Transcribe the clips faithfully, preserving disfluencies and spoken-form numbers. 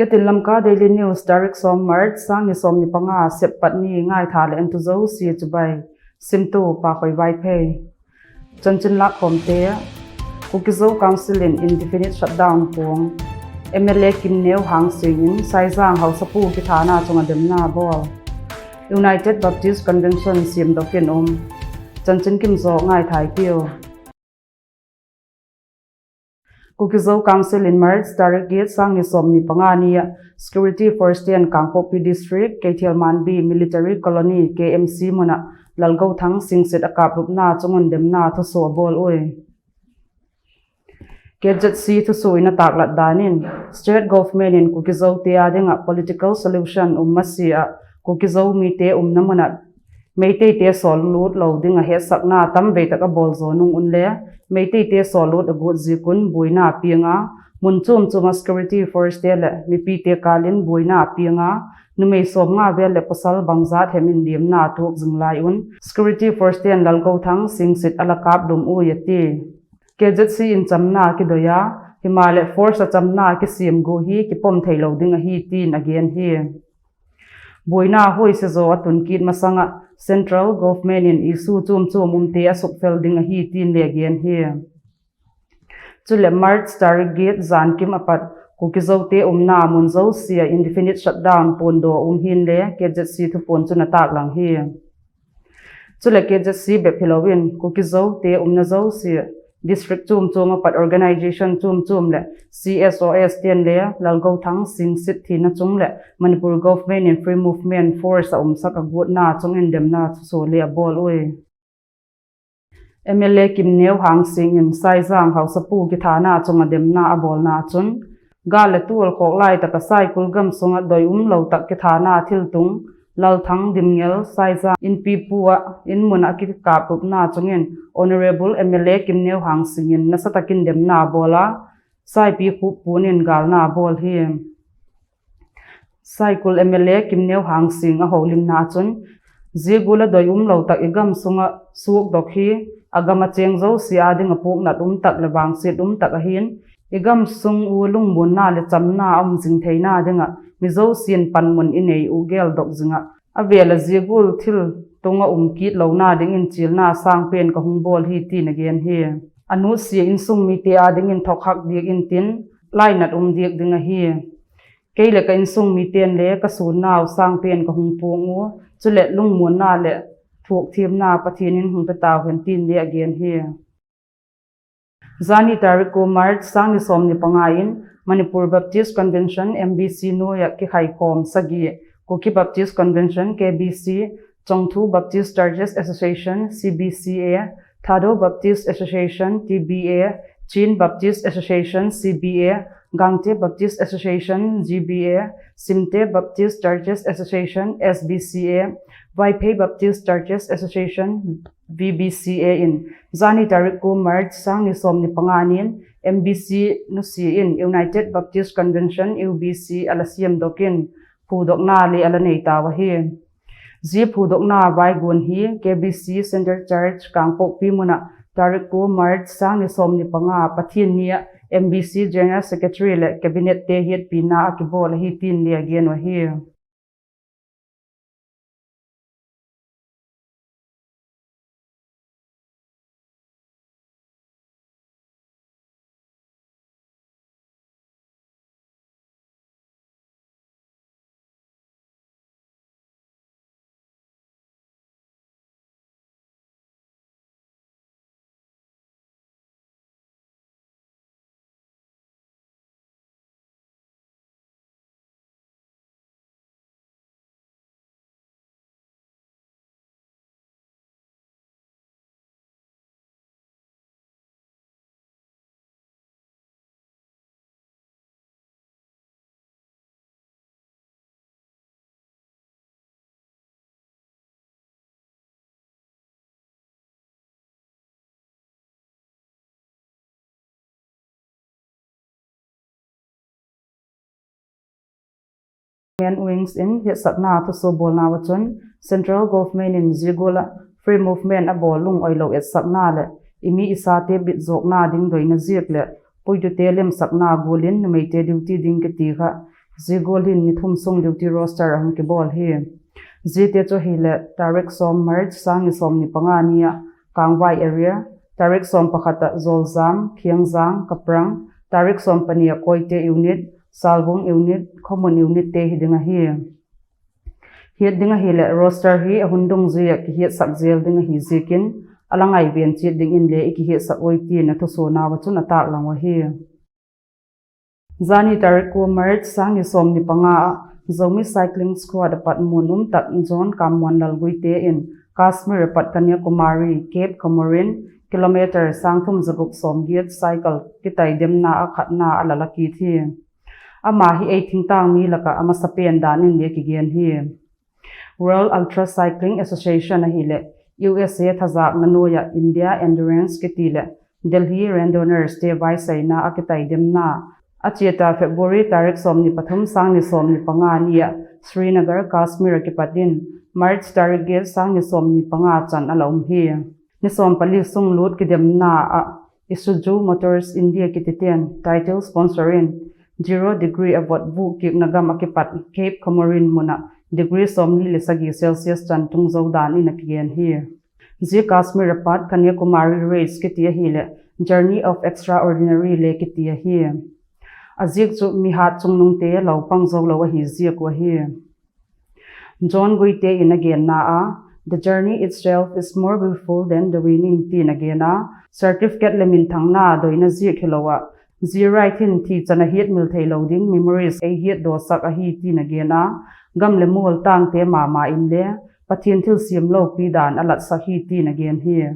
Ketin Lamka Daily News, tarik som March, sang ni som ni panga, September ni ngaitha le entu jouse chibai. Simtu Pakhoi Vaiphei. Chanchin lakhomte. Kuki-Zo Council in indefinite shutdown pung. M L A Kimneo Hangsing in Saijang Haosapu kithana chunga demna abol. United Baptist Convention siamdoh in um. Chanchin kimjo ngaithai tiu. Kuki-Zo Council in March tarik get, sang ni som ni panga nia Security Force ten Kangpokpi District, Keithelmanbi Military Colony, K M C muna Lalgouthang Singsit akaplupna chungun demna thuso abol ui. K Z C thuso in ataklat danin, State Government in Kuki-Zo te adinga political solution um masi a, Kuki-Zo mite umna muna Meitei te sollut lou dinga hetsakna tamvei tak abol jo nung un le, Meitei te sollut agot jikun buina apianga, mun chom choma security force te le mipi te kalin buina apianga, numei som nga vel le pasal bangjat hem in demna atok jing lai un, security force ten Lalgouthang Singsit alakaplum ui ati. K Z C in chamna kidoiya, himale force a chamna kisemgu hi kipom thei lou ding ahi tin agen hi. Buina hoise jo atun kit masanga Central Government in issue chom chom umte asukfel ding ahi tin le agen hi. Chule March tarik get jankim apat Kuki-Zo te umna mun jouse a indefinite shutdown pondoh um hin le K Z C thupon chun ataklang hi. Chule K Z C bep hilouvin Kuki-Zo te umna jouse, district chom chom apat organization chom chom le C S O S ten le Lalgouthang Singsit thina chung le Manipur Government in Free Movement Force aumsak agotna chungin demna thuso le abol ui. M L A Kimneo Hangsing in Saijang Haosapu kithana chunga demna abolna chun, gal le tual khok lai taka Saikul gamsunga doi umlou tak kithana thiltung, Lalthang Dimngel Saijang inpipu a inmun a kikaplupna chungin Honorable M L A Kimneo Hangsing in nasatakin demna abola, Saipi khup punin galna abol hi. Saikul M L A Kimneo Hangsing ahoulimna chun, jigul a doi umlou tak igamsunga sukdoh hi, agam a cheng jouse adinga puhnat umtak le vangset umtak ahin, igamsung u lungmonna le chamna aum jing theina dinga, mi jousen panmun inei u geldoh jinga, avel a jigul thiltunga um kit louna dingin chilna sangpen kahung bol hi tin agen hi. Anutsia insung mite adingin thokhak diak intin, lainat um diak ding ahi. Kei le ka insung miten le ka sunnau sangpen kahung pung u, chule lungmonna le thuakthemna Pathen in hung pe tauhen tin le agen hi. Jani tarik ko March, sang ni som ni panga in Manipur Baptist Convention, M B C noiya kikhaikhom sagi, Kuki Baptist Convention, K B C, Chongthu Baptist Churches Association, C B C A, Thadou Baptist Association, T B A, Chin Baptist Association, C B A, Gangte Baptist Association, G B A, Simte Baptist Churches Association, S B C A, Vaiphei Baptist Churches Association, V B C A in, jani tarik ko March, sang ni som ni panga nin, M B C nusia in United Baptist Convention, U B C, ala siamdoh in, phudohna le ala nei tau ahi. Ji phudohna vaigon hi K B C Center Church Kangpokpi muna tarik ko March, sang ni som ni panga, Pathen nia M B C General Secretary le Cabinet te hetpina a kibol ahi tin le agen u ahi. Wings in hetsakna thuso bolna uva chun Central Government in jigul a Free Movement abol lung oilou etsakna le imi isate bitjokna ding doina jik le puitute lemsakna gulin numeite duty ding kiti kha Zia gual hin ni thum sung duty roster ahung kibol hi. Ziate chu ahile, tarik som March, sang ni som ni panga ni a Kangvai area, tarik som pakhat a Zoljam, Khiangjang, Kaprang, tarik som pani a Koite unit, Salvung unit, Khomun unit te hi ding ahi. Hiat ding ahile, roster hi ahung dungjuia kihiatsak jel ding ahi ziakin, ala ngaiven chiat dingin le i kihiatsak uve tin athusuon nauva chun ataklang u ahi. Jani tarik ko March, sang ni som ni panga a Zomi Cycling Squad apat mun um tak John Kammuanlal Guite in Kashmir apat Kanyakumari, Cape Comorin, kilometer sang thum jagup som giat cycle kitaidemna a khatna ala la kit hi. Ama hi ei thingtang mi laka amasapen dan in le kigen hi. World Ultra Cycling Association ahile, U S A thajak na noiya India Endurance kiti le Delhi Randonneurs te vaisaina a kitaidemna, achia February tarik som ni pathum, sang ni som ni panga ni a Srinagar, Kashmir a kipat in March tarik giat, sang ni som ni panga chan ala um hi. Ni som pali sung lut kidemna a Isuzu Motors India kiti ten title sponsor in zero degree a vot vuh kikna gam a kipat Cape Comorin mun a degree somli le sagi Celsius chan tung jou dan in akigen hi. Zia Kashmir apat Kanyakumari Race kiti ahile, Journey of Extraordinary le kiti ahi. Aziak chu mihat chungnung te lopang jou lou ahi ziak u ahi. John Guite in agenna a, "The journey itself is more beautiful than the winning," tin agen a, certificate le minthangna doina ziak hilou a, zia ride hin thi chan a hiatmil thei lou ding memories ei hiatdoh sak ahi tin agen a, gam le mol tangte mama in le Pathen thilsiam loupi dan alatsak hi tin agen hi.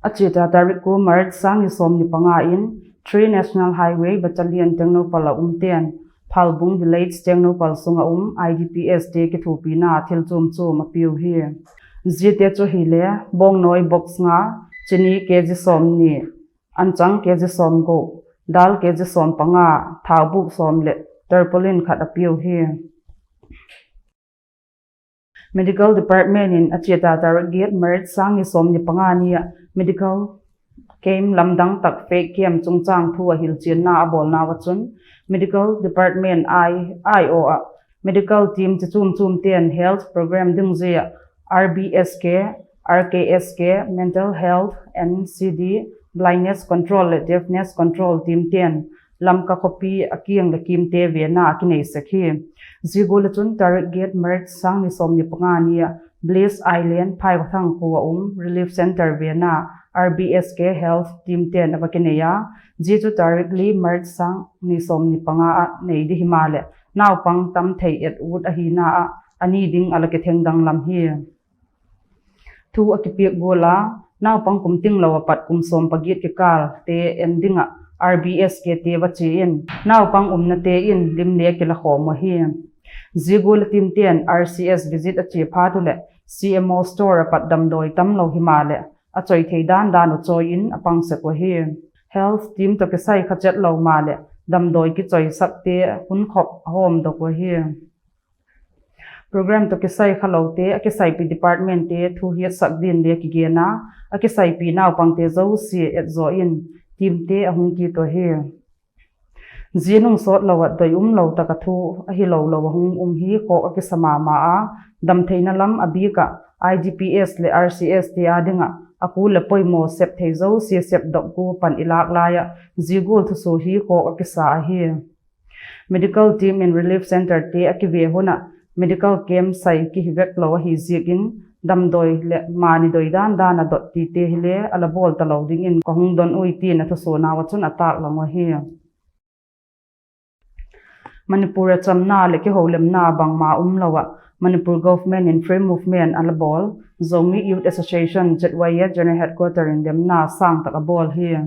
Achia tarik ko March, sang ni som ni panga in Three National Highway Battalion Tengnoupal a um ten Phalbung Village Tengnoupal sunga um I D Ps te kithopina thil chom chom apiu hi. Ziate chu ahile, bongnoi box nga, chini K G som ni, anchang K G som gup, dal K G som panga, thao buk som le tarpaulin khat apiu hi. Medical Department in achia tarik giat March, sang ni som ni panga ni a medical camp lamdang tak fake camp chungchang thu ahilchenna abolnauva chun, Medical Department ai, aio a medical team chi chom chom ten health program dungjuia R B S K, R K S K, Mental Health, N C D, Blindness Control le Deafness Control team ten Lamka khopi akiang le kimte vena akinei sek hi. Zia gual a chun tarik giat March, sang ni som ni panga ni a Bliss Island, Phaikhothang kho a um Relief Center vena R B S K Health team ten ava kinei a, zia chu tarik li March, sang ni som ni panga a nei di hima le, naupang tam thei et ut ahina a, ani ding ala kitheng danglam hi. Thu akipiak gual a, naupang kum tinglou apat kum som pagiat kikal te en dinga R B S K te vache in, naupang umna te in lim le kila khom u ahi. Zia gual a team ten R C S visit achia phat u le, C M O store apat damdoi tamlou hima le, achoi thei dan dan u choi in apang sek u ahi. Health team toh kisai kha chet lou ma le, damdoi kichoi sak te hun khop ahom dok u ahi. Program toh kisai kha lou te, akisaipi department te thu hiatsak din le kigen a, akisaipi naupang te jouse et jo in team te ahung kit u ahi. Zia nung sot lou a doi umlou taka thu ahilou lou ahung um hi khoh akisa mama a, damtheina lam abik a I D P S le R C S te a dinga akul le poimo sep thei jouse sep dok gu pan ilak lai a, zia gual thuso hi khoh akisa ahi. Medical team in relief center te akive hun a medical camp sai kihi vek lou ahi ziakin, damdoi le mani doi dan dan a dot ti te hi le ala bol talou dingin kahung don uve tin athusuon nauva chun ataklang u ahi. Manipur a chamna le kihoulimna bangma umlou a, Manipur government in free movement ala bol, Zomi Youth Association, Z Y A, General Headquarter in demna sangtak abol hi.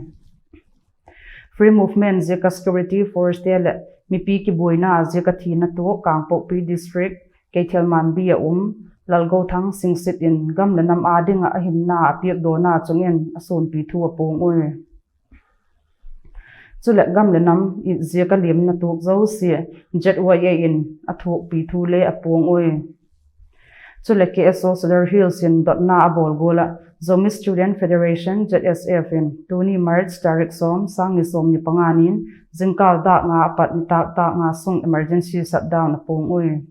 Free movement ziaka security force te le mipi kibuaina ziaka thina tuak Kangpokpi District, Keithelmanbi a um Lalgouthang Singsit in gam le nam a dinga ahinna apiakdona chungin asunpi thu apuang uve. Chule gam le nam ziaka limna tuak jouse Z Y A in athuakpi thu le apuang uve. Chule K S O Sadar Hills in dotna abol gol a, Zomi Student Federation, Z S F in tuni March tarik som, sang ni som ni panga nin, jingkah dak nga apat nitak dak nga sung emergency shutdown apong ui.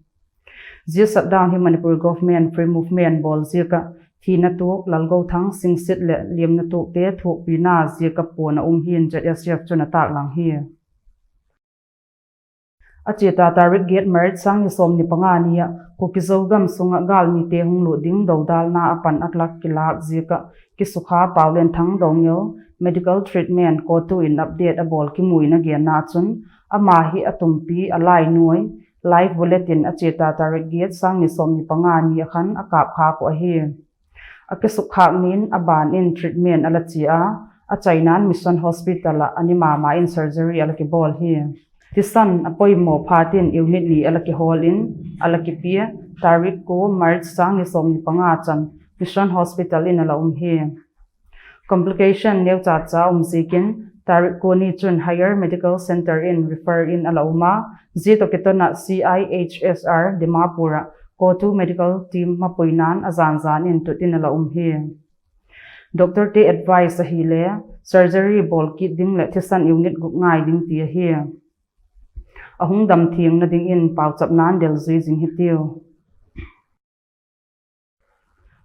Zia shutdown hi Manipur government free movement bol ziak a, thina tuk, lalgou thang, singsit le liamna tuk te thukpina ziak a pon a um hin Z S F chun atak lang hi. Acheta tarik get March sang ni som ni panga ni a, Kuki Zo gam sunga galmi te hung lut ding dodalna apan atlak kilak ziak a, kisukha Paulen Thang Dongel medical treatment COTU in update abol kimu in agenna chun, ama hi atumpi alai nuai, live bulletin acheta tarik get sang ni som ni panga ni a khan akap kha ko ahi. Akisukha nin aban in treatment ala chia, achainan Mission Hospital a ani mama in surgery ala kibol hi. Thisan apoimo phatin unit ni ala kihol in, ala kipia, tarik ko March sang ni som ni panga chan Mission Hospital in ala um hi. Complication neu cha cha um ziakin, tarik ko ni chun Higher Medical Center in refer in ala um a, zia toh kitona C I H S R Dimapur a COTU medical team mapuinan azan zan in tutin ala um hi. Doctor te advice ahile, surgery bol kit ding le thisan unit gup ngai ding ti ahi. Ahung dam thengna dingin pauchapnan del zui zing hitiu.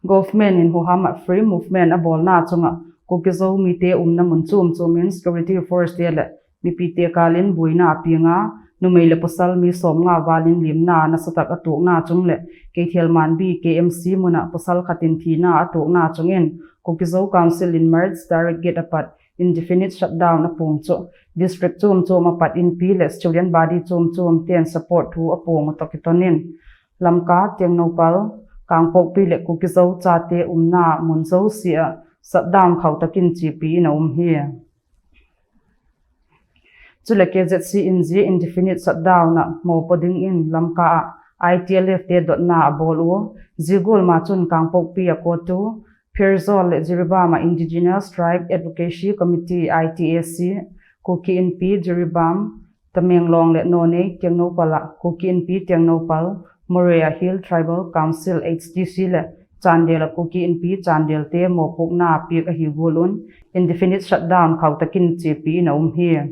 Government in huham a free movement abolna chunga Kuki Zo mite umna mun chum chumin security force te le mipite kalin buaina apianga, numei le pasal mi som nga valin limna nasatak atukna chung le Keithelmanbi K M C muna pasal khatin thina atukna chungin Kuki Zo Council in March tarik get apat indefinite shutdown apong chu district chum chum apat inpi le student body chum chum ten support thu apong u toh kitonin Lamka, Tengnoupal, Kangpokpi le Kuki Zo chate umna mun zosia shutdown khauh takin chepi in aum hi. Chule K Z C in zia indefinite shutdown a mopo dingin Lamka a I T L F te dotna abol u. Zia gol ma chun Kangpokpi a COTU, Pherzawl le Jiribam a Indigenous Tribe Advocacy Committee, I T A C, Kuki Inpi Jiribam, Tamenglong le Noney, Tengnoupal a Kuki Inpi Tengnoupal, Moreh a Hill Tribal Council, H T C le Chandel a Kuki Inpi Chandel te mopukna piak ahi gol un, indefinite shutdown khauh takin chepi in aum hi.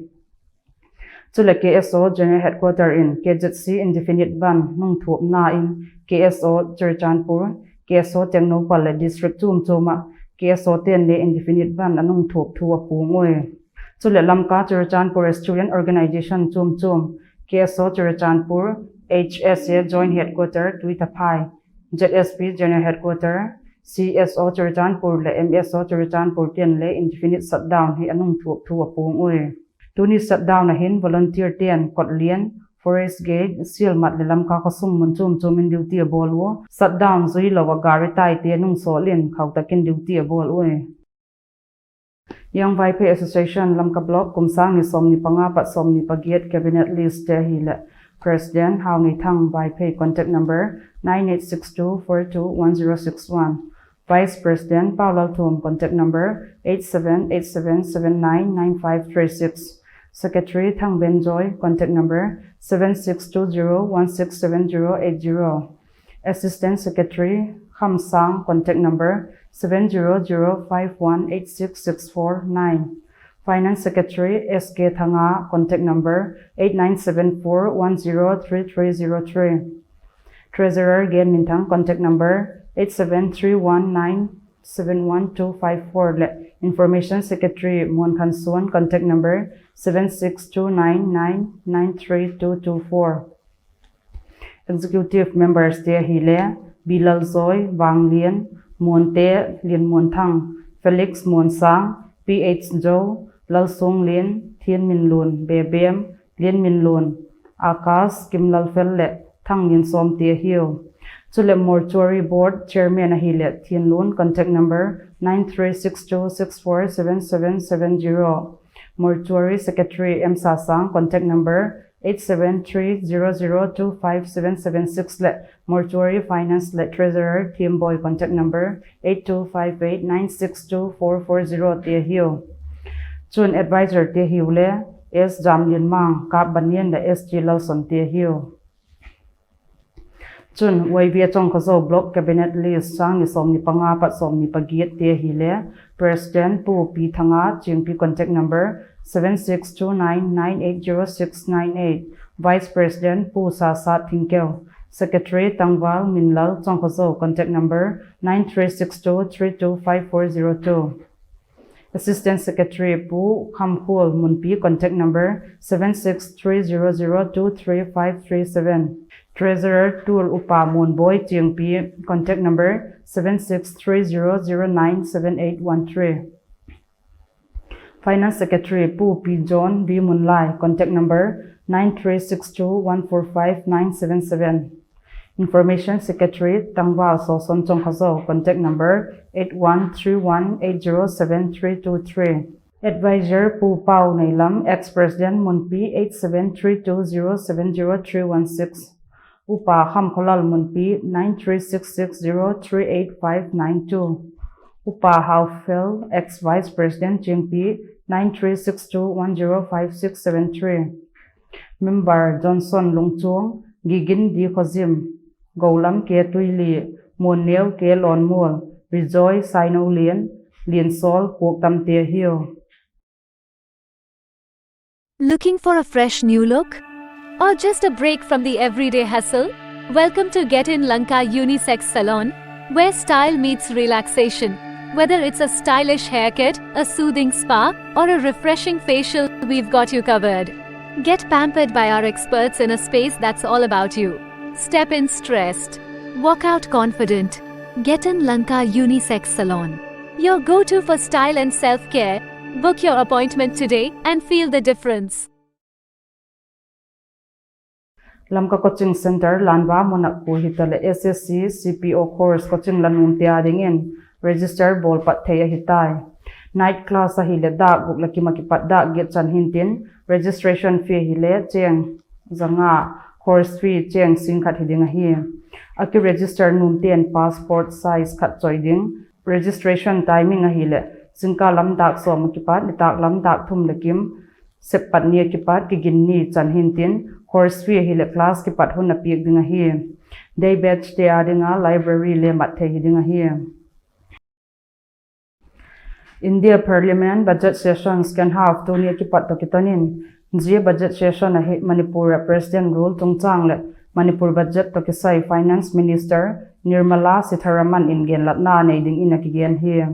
Chule K S O General Headquarter in K Z C indefinite ban nungthupna in K S O Churachandpur, K S O Tengnoupal le district chum chum a K S O ten le indefinite ban anungthup thu apong ui. Chule Lamka Churachandpur Student Organization chum chum, K S O Churachandpur, H S A Joint Headquarter Tuitaphai, Z S P General Headquarter, C S O Churachandpur le M S O Churachandpur ten le indefinite shutdown hi anungthup thu apong ui. Tuni shutdown ahin volunteer ten Kotlian, Forest Gate, Sielmat le Lamka khosung mun chum chum in duty abol u. Shutdown zui lou a gari tai te nungsol in khauh takin duty abol ui. Young Vaiphei Association Lamka Block kum sang ni som ni panga pat som ni pagiat cabinet list te ahile President Haoneithang Vaiphei, contact number nine eight six two four two one zero six one. Vice President Paolalthum, contact number eight seven eight seven seven nine nine five three six. Secretary Thangbenjoy, contact number seven six two zero one six seven zero eight zero. Assistant Secretary Khamsang, contact number seven zero zero five one eight six six four nine. Finance Secretary S K Thanga, contact number eight nine seven four one zero three three zero three. Treasurer Gen Minthang, contact number eight seven three one nine seven one two five four le Information Secretary Monkhansuan, contact number seven six two nine nine nine three two two four. Executive members te ahile Bilalzoi, Vanglian, Monte, Lianmonthang, Felix Monsang, P H Joe, Lalsonglin, Thianminlun, Bebem, Lianminlun, Akash, Kimlalfel le Thangliansomte ahiu. Chule Mortuary Board Chairman ahile Thianlun, contact number nine three six two six four seven seven seven zero. Mortuary Secretary M Sasang, contact number eight seven three zero zero two five seven seven six le Mortuary Finance le Treasurer Thiamboi, contact number eight two five eight nine six two four four zero te ahiu. Chun advisor te ahiu le S Jamlianmang, Kap Banian le S G Lalson te ahiu. Chun, Y V A Chongkhozo Block Cabinet List, sang ni som ni panga pat som ni pagiat te ahile, President Pu P Thanga Chingpi, contact number seven six two nine nine eight zero six nine eight, Vice President Pu Sasat Thingkeo, Secretary Tangval Minlal Chongkhozo, contact number nine three six two three two five four zero two. Assistant Secretary Pu Khamkhul Munpi, contact number seven six three zero zero two three five three seven. Treasurer Tul Upa Munboi Chingpi, contact number seven six three zero zero nine seven eight one three. Finance Secretary Pu P John V Munlai, contact number nine three six two one four five nine seven seven. Information Secretary Tangval Soson Chongkhozo, contact number eight one three one eight zero seven three two three. Advisor Pu Pau Neilam, ex-president Munpi, eight seven three two zero seven zero three one six. Upa Khamkholal Munpi, nine three six six zero three eight five nine two. Upa Haufel, ex-vice president Chingpi, nine three six two one zero five six seven three. Member Johnson Lungchung, Gigin D Khozim, Goulam K Tuili, Munneo K Lonmul, Rejoice Sainolian, Linsol Puktam Tehio. Looking for a fresh new look? Or just a break from the everyday hustle? Welcome to Get In Lanka Unisex Salon, where style meets relaxation. Whether it's a stylish haircut, a soothing spa, or a refreshing facial, we've got you covered. Get pampered by our experts in a space that's all about you. Step in stressed. Walk out confident. Get In Lanka Unisex Salon, your go-to for style and self-care. Book your appointment today and feel the difference. Lamka Coaching Center Lanva muna khu hitale S S C C P O course coaching la nom te a dingin register bol pat thei ahitai. Night class ahile dak guk le kim a kipat dak get chan hintin registration fee ahile cheng janga, course fee cheng sing khat hiding ahi. Aki register nom ten passport size khat choi ding. Registration timing ahile, jingkah lam dak som a kipat, nitak lam dak thum le kim, seppat ni a kipat, kigin ni chan hintin, course fee ahile class kipat hun a piak ding ahi. Day batch te a dinga library le mat thei hiding ahi. India Parliament budget session second half tuni a kipat toh kitonin, Zia budget session ahi Manipur a President rule chungchang le Manipur budget toh kisai Finance Minister Nirmala Sitharaman in genlatna nei dingin akigen hi.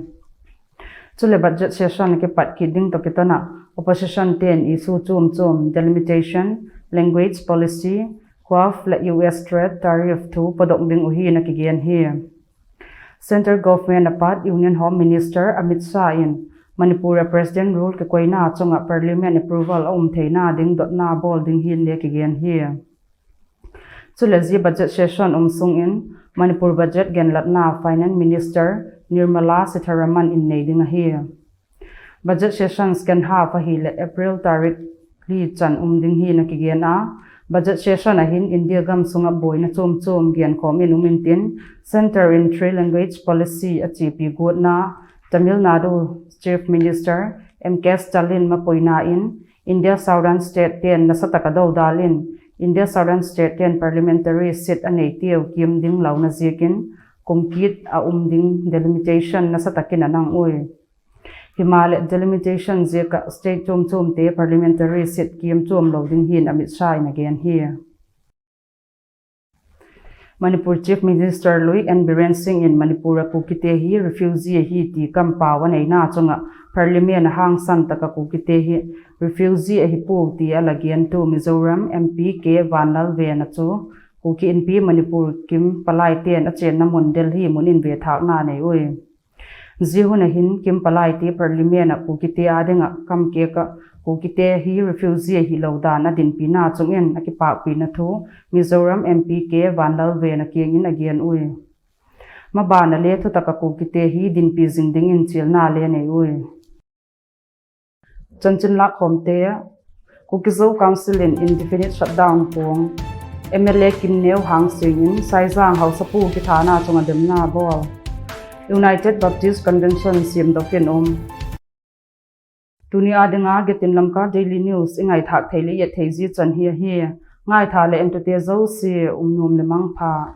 Chule budget session akipat kit ding toh kitona opposition ten issue chom chom, delimitation, language policy, Waqf le U S trade tariff thu podok ding u hi in akigen hi. Central Government apat Union Home Minister Amit Shah in Manipur a President rule kikoina chunga Parliament approval aum theina ding dotna bol ding hin le kigen hi. Chule zia budget session um sungin Manipur budget genlatna Finance Minister Nirmala Sitharaman in nei ding ahi. Budget session second half ahile April tarik li chan um ding hi in akigen a. Budget session ahin India gam sunga boina chom chom genkhom in um intin, Centre in three language policy achepi gotna, Tamil Nadu Chief Minister M K Stalin mapuina in India Southern State ten nasataka dodal in India Southern State ten parliamentary seat anei teu kim ding louna ziakin kum kit a um ding delimitation nasatakin anang ui. Himahleh delimitation ziaka state chom chom te parliamentary seat kiam chom lo ding hin Amit Shah in agen hi. Manipur Chief Minister lui N Biren Singh in Manipur a Kukite hi refugee ahi ti kampau aneina chunga Parliament a hangsan taka Kukite hi refugee ahipou ti alagentu Mizoram M P K Vanlalvena chu Kuki Inpi Manipur Kim Palai ten achenna mun Delhi mun in vethakna nei ui. Zia hun ahin Kim Palai te Parliament a Kukite a dinga kamkeka Kukite hi refugee ahilou dan adinpina chungin akipakpina thu Mizoram M P K Vanlalvena kiangin agen ui. Mabana le thutaka Kukite hi dinpi jing dingin chilna le nei ui. Chanchin lakkhom te, Kuki-Zo Council in indefinite shutdown pung, M L A Kimneo Hangsing in Saijang Haosapu kithana chunga demna bol, United Baptist Convention siamdoh in um. Tuni a dinga Getin Lamka Daily News i ngaithak thei le i et thei ji chan hi ahi. Ngaitha le entute jouse um nom le mangpha.